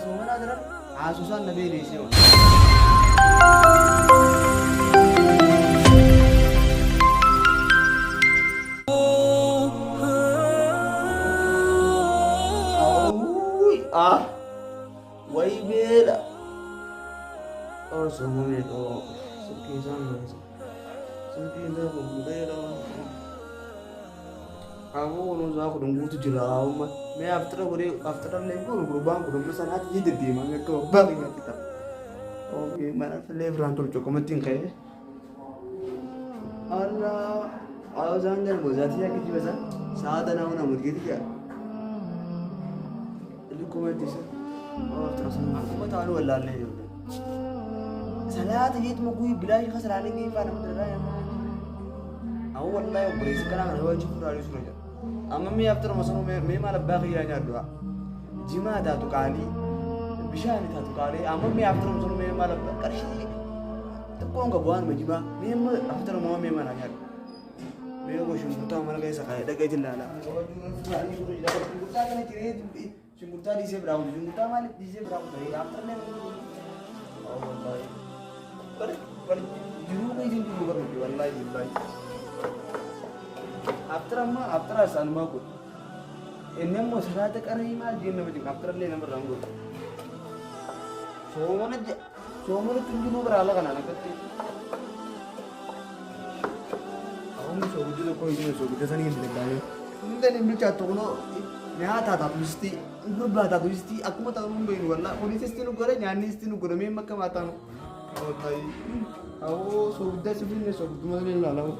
Soomanaa jiran haasosaan na beeleessee. Ah, way beela. Osoo meeqoo silkii isaan baasa. Silkii isaa kun beela. Ammoo kunuun isaa kudhan guutu jira amma. Mee aftira godhee aftira illee kun gurbaan kun amma sanaatti ni deddeema akka abbaa kiyyaatti ta'a. Ookee mana illee biraan tolchu akkamatti hin ka'e. Allah Awusaan galmo zaatii akka jibasa sa'a tanaa hona murgeeti jira. Lukkuma ittisa. Akkuma taanu wallaallee jiru. Salaata jeetuma guyyuu bilaa shi salaalee gahee faana nama dalagaa yaa. Awwa wallahi obboleessi kanaa kana yoo achi furaalee sura jira. Amma mee aftara masanuu mee maal abbaa kiyyaa nyaaddu haa. Jimaa taatu qaalii bishaan taatu qaalii amma mee aftara masanuu mee maal abbaa qarshii xiqqoon qabu waanuma jimaa mee amma aftara moo mee maal nyaaddu. Mee obbo shunkurtaa mana keessa kaa'ee dhaqee jillaala. Shunkurtaa kana ciree shunkurtaa dhiisee biraa kutu shunkurtaa maaliif dhiisee biraa kutu aftara lee wallahi. Bari bari jiruu keessa hin jiru barbaade wallahi billahi. Aftara amma aftara isaanumaa godhu. Inni ammoo salaata qaree maal jeen nama jiru aftara illee namarraa hin godhu. Soomana soomanatti hin jiru biraa ala kanaan akkatti. Awwaanni soogiddi tokko hin jiru soogidda sanii hin bilchaanne. Hundeen hin bilchaattu kunoo nyaata taatu istii gurbaa taatu istii akkuma taanu hin beeknu wallaa kunis istii nu godhe nyaanni istii nu godhe mee makka maa taanu. Wallahi. Awoo soogidda si finne soogidduma sanii ilaalamu.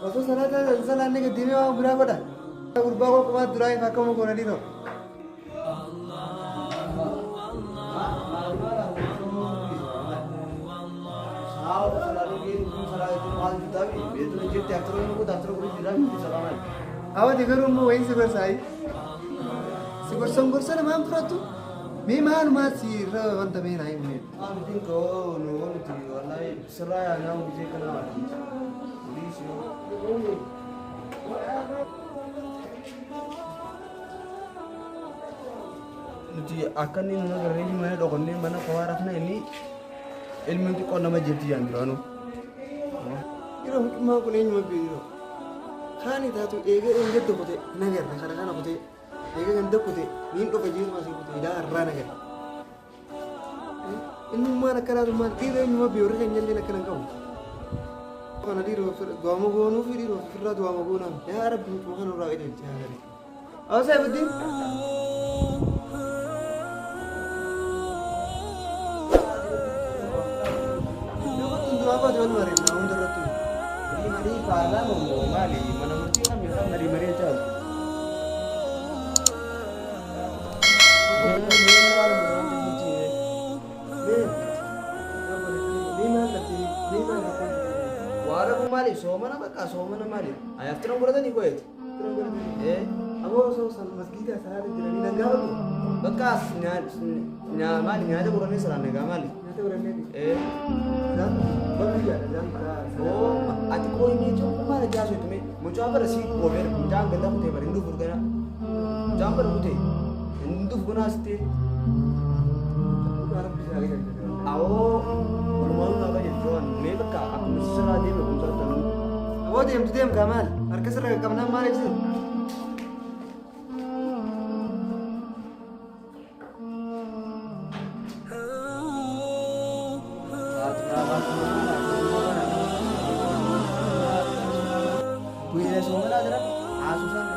Osoo salaata salaanni gad deemee waan biraa godha. Gurbaa koo qubaat duraa ifa akkama goona dhiiroo. Awwaati garuu immoo wayiin si gorsaayi. Si gorsan gorsa namaan fudhattu. Mee maalumaa si irra wanta mee naa himi. Nuti akka inni nu agarree fi mana dhokannee mana kophaa rafna inni ilmi xiqqoo nama jirti jaan duraanuu. Yeroo mucummaa kun eenyuma beeku. Kaani taatu eega eeggadda kutee nagarra kana kana kutee eega ganda kutee niin dhufa jiru asii kutee ilaa irraa nagarra. Innummaan akkanaatu maal dhiira eenyuma beeku warri keenya illee akkana hin qabu. Kana dhiira du'aama goonuu fi dhiira ofirraa du'aama goonaa. Yaa Rabbi mucuma kana irraa qajeelchi yaa Rabbi. Awwa Saifuddin. Marii paarlaamaa moo maali? Mana murtii kamii kan marii marii jechaa Waan rakkoo maali? Soomana bakka soomana maali? Ayaafti nan godhatanii qo'eeti. Aboo osoo masgiida salaata jiranii nan gaafatu. Bakka maali nyaata godhannee salaan nagaa maali? Nyaata godhannee. Ati qooyi mee jechuun maal ajaasu itti mucaa bara sii qoobee mucaan ganda kutee bara hin dhufu gana mucaan bara kutee hin dhufu gana asitti. Awoo walumaa nu naaf jechuun mee bakka akkuma sirraa deeme kumsaa tanuu. Aboo deemtu deem kaa maal harka sirra qaqqabnaan maal ibsin? Guyyaa soomanaa jira haasosaan